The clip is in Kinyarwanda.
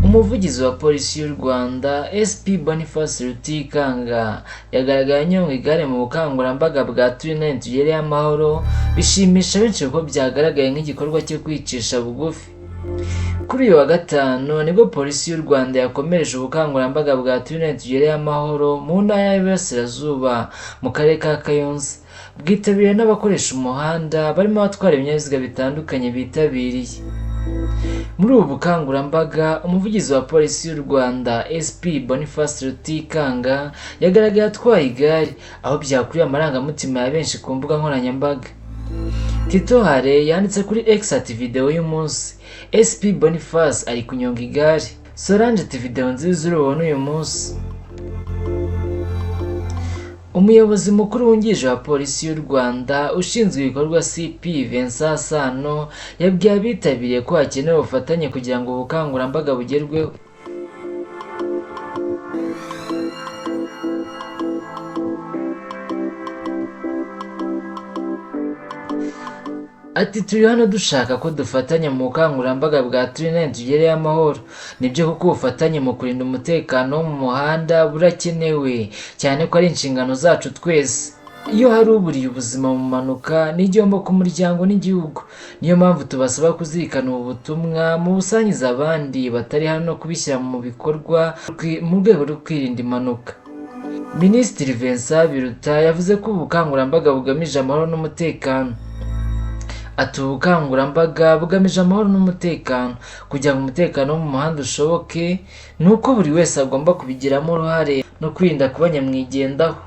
Umuvugizi wa Polisi y'u Rwanda, SP Boniface Rutikanga, yagaragaye anyonga igare mu bukangurambaga bwa Turi Tugereyo Amahoro, bishimisha benshi kuko byagaragaye nk'igikorwa cyo kwicisha bugufi. Kuri uyu wa Gatanu nibwo Polisi y'u Rwanda yakomereje ubukangurambaga bwa Turi Tugereyo Amahoro mu Ntara y'Iburasirazuba mu Karere ka Kayonza, bwitabiriwe n'abakoresha umuhanda barimo abatwara ibinyabiziga bitandukanye bitabiriye. Muri ubu bukangurambaga, umuvugizi wa Polisi y'u Rwanda, SP Boniface Rutikanga, yagaragaye atwaye igare, aho byakuriye amarangamutima ya benshi ku mbuga nkoranyambaga. Tito Hare yanditse kuri X ati "Video y'umunsi, SP Boniface ari kunyonga igare." Solange ati "Video nziza urubona uyu munsi." Umuyobozi mukuru wungirije wa Polisi y'u Rwanda ushinzwe ibikorwa, CP Vincent Sano, yabwiye abitabiriye ko hakenewe ubufatanye kugira ngo ubukangurambaga bugerweho. Ati "Turi hano dushaka ko dufatanya mu bukangurambaga bwa Turi Tugereyo Amahoro. Nibyo koko ubufatanye mu kurinda umutekano wo mu muhanda burakenewe, cyane ko ari inshingano zacu twese. Iyo hari uburiye ubuzima mu mpanuka ni igihombo ku muryango n'igihugu. Niyo mpamvu tubasaba kuzirikana ubu butumwa mu busangiza abandi batari hano no kubishyira mu bikorwa mu rwego rwo kwirinda impanuka." Minisitiri Vincent Biruta yavuze ko ubu bukangurambaga bugamije amahoro n'umutekano. Ati "Ubu bukangurambaga bugamije amahoro n'umutekano. Kugira ngo umutekano wo mu muhanda ushoboke, ni uko buri wese agomba kubigiramo uruhare no kwirinda kuba nyamwigendaho."